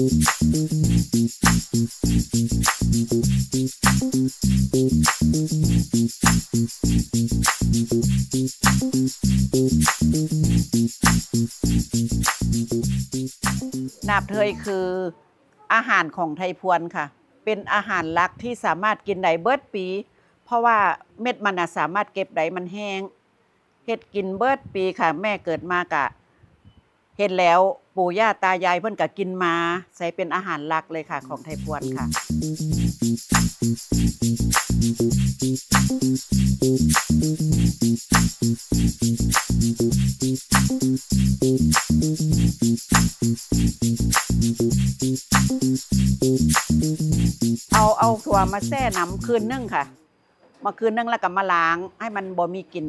ໜາບເທີຍຄືອາຫານຂອງໄທພວນຄ່ະ, ເປັນອາຫານຫຼັກທີ່ສາມາດກິນໄດ້ເບິດປີ ເພາະວ່າເມັດມັນນະສາມາດເກັບໄດ້, ມັນແຫ້ງ. ເຮັດກິນເບິດປີຄ່ະ, ແມ່ເກີດມາກະເຫັນແລ້ວ, ປູ່ຍ່າຕາຍາຍເພິ່ນກະກິນມາ, ໃຊ້ເປັນອາຫານຫຼັກເລີຍຄ່ະ ຂອງໄທພວນຄ່ະ. ເອົາ ເອົາຖົ່ວມາແຊ່ນ້ຳຄືນໜຶ່ງຄ່ະ. ມາຄືນໜຶ່ງ ແລ້ວກໍມາລ້າງໃຫ້ມັນບໍ່ມີກິ່ນ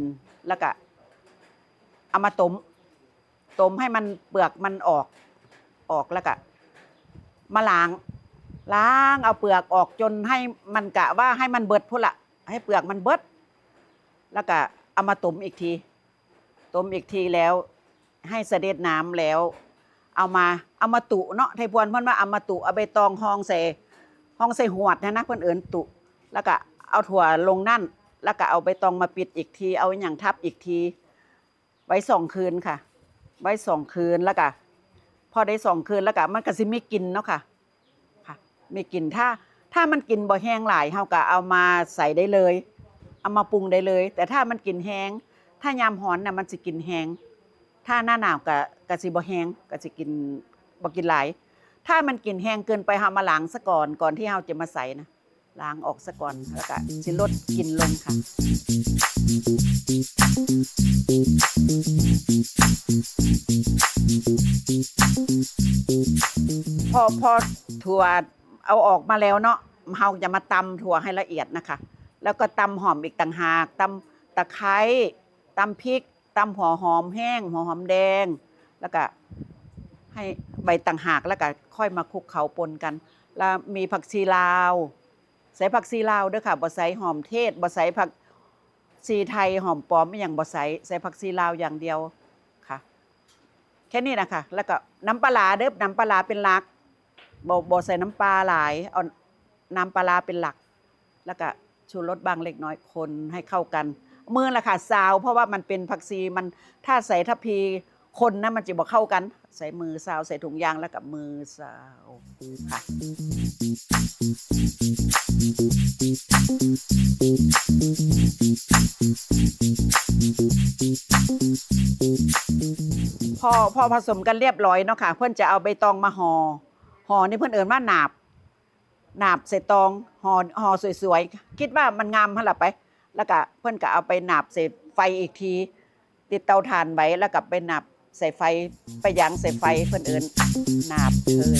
ແລ້ວກໍເອົາມາຕົ້ມ, ຕົ້ມໃຫ້ມັນເປືອກມັນອອກ, ອອກ ແລ້ວກໍມາລ້າງ, ລ້າງເອົາເປືອກອອກຈົນໃຫ້ມັນ ກະວ່າໃຫ້ມັນເບິດພຸ້ນລະ, ໃຫ້ເປືອກມັນເບິດ ແລ້ວກໍເອົາມາຕົ້ມອີກທີ. ຕົ້ມອີກທີແລ້ວ ໃຫ້ສະເດັດນ້ຳແລ້ວ ເອົາມາ ເອົາມາຕຸເນາະ, ໄທພວນເພິ່ນວ່າເອົາມາຕຸ, ເອົາໃບຕອງຮອງໃສ່ ຮອງໃສ່ຫວດຫັ້ນນະ ເພິ່ນເອີ້ນຕຸ, ແລ້ວກະເອົາຖົ່ວລົງນັ້ນ ແລ້ວກະເອົາໃບຕອງມາປິດອີກທີ, ເອົາອີ່ຫຍັງທັບອີກທີ, ໄວ້ສອງຄືນຄ່ະ, ໄວ້ສອງຄືນ ແລ້ວກະ ພໍໄດ້ສອງຄືນແລ້ວກະ ມັນກະຊິມີກິ່ນເນາະຄ່ະ. ຄ່ະ ມີກິ່ນ ຖ້າ ຖ້າມັນກິ່ນບໍ່ແຮງຫຼາຍ ເຮົາກໍເອົາມາໃສ່ໄດ້ເລີຍ, ເອົາມາປຸງໄດ້ເລີຍ. ແຕ່ຖ້າມັນກິ່ນແຮງ ຖ້າຍາມຮ້ອນນະ ມັນຊິກິ່ນແຮງ, ຖ້າໜ້າໜາວກໍ ກໍຊິບໍ່ແຮງ, ກໍຊິກິ່ນ ບໍ່ກິ່ນຫຼາຍ. ຖ້າມັນກິ່ນແຮງເກີນໄປ ເຮົາມາລ້າງຊະກ່ອນ, ກ່ອນທີ່ເຮົາຈະມາໃສ່ນະ ລ້າງອອກຊະກ່ອນ ແລ້ວກະຊິລົດກິ່ນລົງຄ່ະ. ພໍ ພໍຖົ່ວເອົາອອກມາແລ້ວເນາະ ເຮົາຈະມາຕຳຖົ່ວໃຫ້ລະອຽດນະຄະ, ແລ້ວກໍຕຳຫອມອີກຕ່າງຫາກ, ຕຳຕະໄຄ, ຕຳພິກ, ຕຳຫົວຫອມແຫ້ງ, ຫົວຫອມແດງ, ແລ້ວກະໃຫ້ໃບຕ່າງຫາກ, ແລ້ວກະຄ່ອຍມາຄຸກເຂົ້າປົນກັນ. ແລ້ວມີຜັກຊີລາວ, ໃສ່ຜັກຊີລາວເດີ້ຄ່ະ, ບໍ່ໃສ່ຫອມເທດ, ບໍ່ໃສ່ຜັກຊີໄທ, ຫອມປ້ອມ ອີ່ຫຍັງບໍ່ໃສ່, ໃສ່ຜັກຊີລາວຢ່າງດຽວຄ່ະ. ແຄ່ນີ້ນະຄະ. ແລ້ວກໍນ້ຳປາຫຼ້າເດີ້, ນ້ຳປາຫຼ້າເປັນຫຼັກ, ບໍ່ ບໍ່ໃສ່ນ້ຳປາຫຼາຍ, ເອົານ້ຳປາຫຼ້າເປັນຫຼັກ. ແລ້ວກະຊູລົດບາງເລັກນ້ອຍ, ຄົນໃຫ້ເຂົ້າກັນ. ມືລະຄ່ະຊາວ ເພາະວ່າມັນເປັນຜັກຊີ, ມັນ ຖ້າໃສ່ທັບພີຄົນນະ ມັນຈະບໍ່ເຂົ້າກັນ. ໃສ່ມືຊາວ, ໃສ່ຖົງຢາງ ແລ້ວກະມືຊາວ. ພໍ ພໍຜະສົມກັນລຽບລ້ອຍເນາະຄ່ະ, ເພິ່ນຈະເອົາໃບຕອງມາຫໍ່, ຫໍ່ນີ້ເພິ່ນເອີ້ນວ່າໜາບ, ໜາບໃສ່ຕອງ, ຫໍ່ ຫໍ່ສວຍໆ, ຄິດວ່າມັນງາມຫັ້ນລະໄປ. ແລ້ວກະເພິ່ນກະເອົາໄປໜາບໃສ່ໄຟອີກທີ, ຕິດເຕົາຖ່ານໄວ້ ແລ້ວກໍໄປໜາບໃສ່ໄຟ, ໄປຢາງໃສ່ໄຟ, ເພິ່ນເອີ້ນໜາບເທີຍ.